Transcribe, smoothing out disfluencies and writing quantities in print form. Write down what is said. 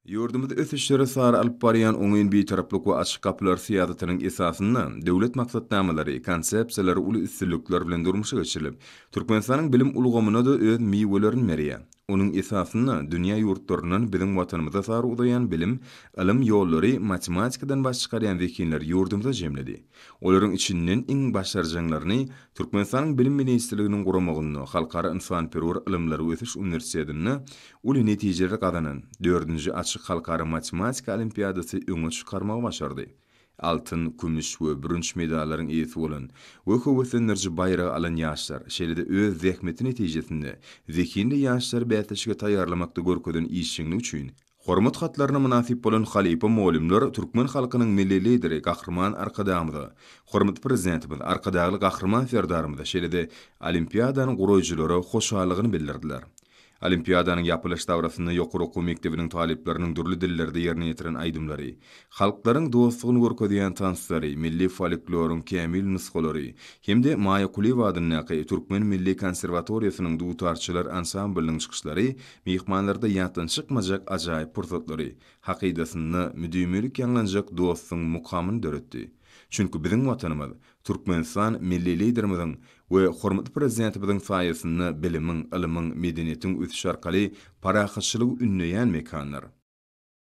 Ýurdumyzy ösüşlere sary alyp barýan oňyn Bitaraplyk we Açyk gapylar syýasatynyň esasynda döwlet maksatnamalary, konsepsiýalary uly üstünlikler bilen durmuşa geçirilip, Türkmenistanyň bilim ulgamyna-da öz miwelerini berýär. Onuň esasynda dünýä ýurtlaryndan biziň Watanymyza sary uzaýan bilim, ylym ýollary matematikadan baş çykarýan zehinleri ýurdumyza jemledi. Olaryň içinden iň başarjaňlaryny Türkmenistanyň Bilim ministrliginiň guramagynda Halkara ynsanperwer ylymlary we ösüş uniwersitetinde uly netijeleri gazanan dördünji açyk halkara matematika olimpiadasy öňe çykarmagy başardy. Altyn, kümüş we bürünç medallaryň eýesi bolan we höweslendiriji baýragy alan ýaşlar, şeýle-de öz zähmeti netijesinde zehinli ýaşlary bäsleşige taýýarlamakda görkezen işjeňligi üçin Hormat hatlaryna mynasyp bolan halypa mugallymlar türkmen halkynyň Milli Lideri Gahryman Arkadagymyza, hormatly Prezidentimiz Arkadagly Gahryman Serdarymyza, şeýle-de olimpiadany guraýjylara hoşallygyny bildirdiler. Olimpiadanyň ýapylyş dabarasynda ýokary okuw mekdebiniň talyplarynyň dürli dillerde ýerine ýetiren aýdymlary, halklaryň dostlugyny görkezýän tanslary, milli folkloryň kämil nusgalary hem-de Maýa Kulyýewa adyndaky Türkmen milli konserwatoriýasynyň dutarçylar ansamblynyň çykyşlary myhmanlarda ýatdan çykmajak ajaýyp pursatlary, hakydasynda müdimilik ýaňlanjak dostuň mukamyny döretdi. Çünki biziň Watanymyz, Türkmenistan milli Liderimiziň we hormatly Prezidentimiziň saýasynda bilimiň, ylmyň, medeniýetiň ösüşi arkaly parahatçylygy ündeýän mekandyr.